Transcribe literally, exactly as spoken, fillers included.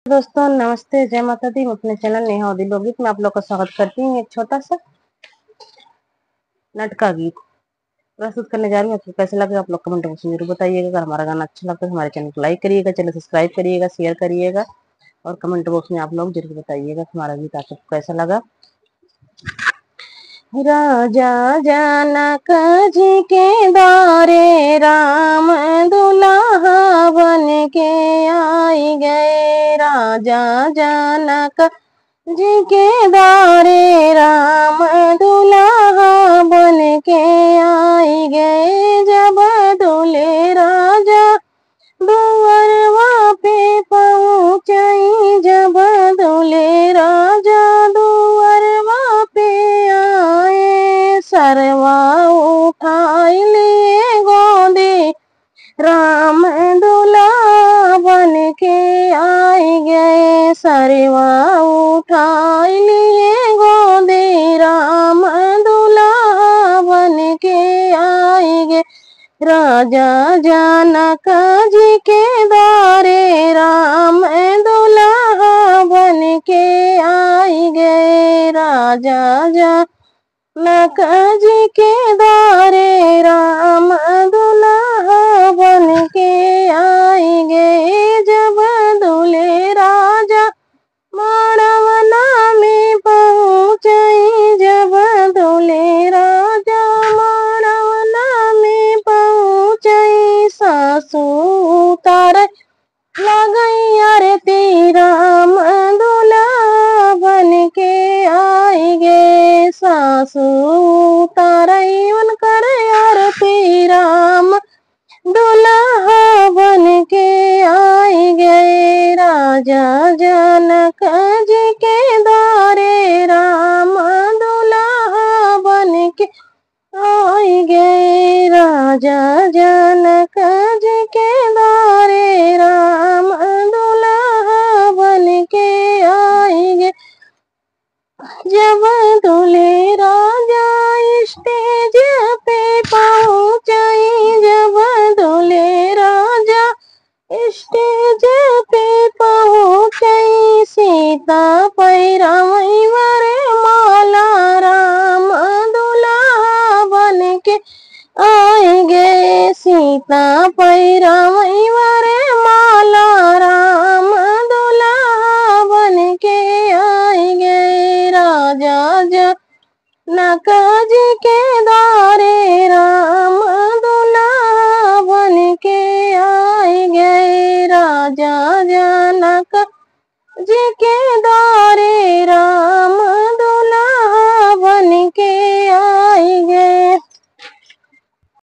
दोस्तों नमस्ते, जय माता दी। मैं अपने channel नेहा अवधी लोकगीत में आप लोग का स्वागत करती हूँ। एक छोटा सा नटका गीत प्रस्तुत करने जा रही हूँ। आपको कैसा लगा आप लोग comment box में जरूर बताइएगा। अगर हमारा गाना अच्छा लगता है तो हमारे channel को like करिएगा, channel subscribe करिएगा, share करिएगा और comment box में आप लोग जरूर बताइएगा कि हमारा गीत आप सबको कैसा लगा। राजा जनक जी के द्वारे राम दुल्हा बन के आई गए। राजा जनक जी के द्वारे राम दुल्हा बन के आई गए। जब दुल्हे राजा दुअरवा पे पहुँचई, जब दुल्हे राजा दुअरवा पे आए, सरवा उठाई लिए गोदी राम दुल्हा बन के आई गए। सरवा उठाई लिए गोदी राम दुल्हा बन के आई गए। राजा जनक जी के द्वारे राम दुल्हा बन के आई गए। राजा जनक जी के द्वारे राम दुल्हा बन के आई गए। जब दुल्हे राजा माड़वना में पहुँचई, जब दुल्हे राजा माड़वना में पहुँचई, सासू उतारे लगई आरती राम दुल्हा बन के आई गए। सासू उतारे उनकर आरती राम दुल्हा बन के आई गए। राजा जनक जी के द्वारे राम दुल्हा बन के आई गए। राजा जनक जी के द्वारे राम दुल्हा बन के आई गए। जब दुल्हे राजा stage पे पहुँचई, जब दुल्हे राजा stage पे पहुँचई, सीता पहिरावई वरमाला राम दुल्हा बन के आई गए। सीता पहिरावई वरमाला राम दुल्हा बन के आई गए। राजा जनक जी के द्वारे राम दुल्हा बन के आई गए। राजा जनक जी के द्वारे राम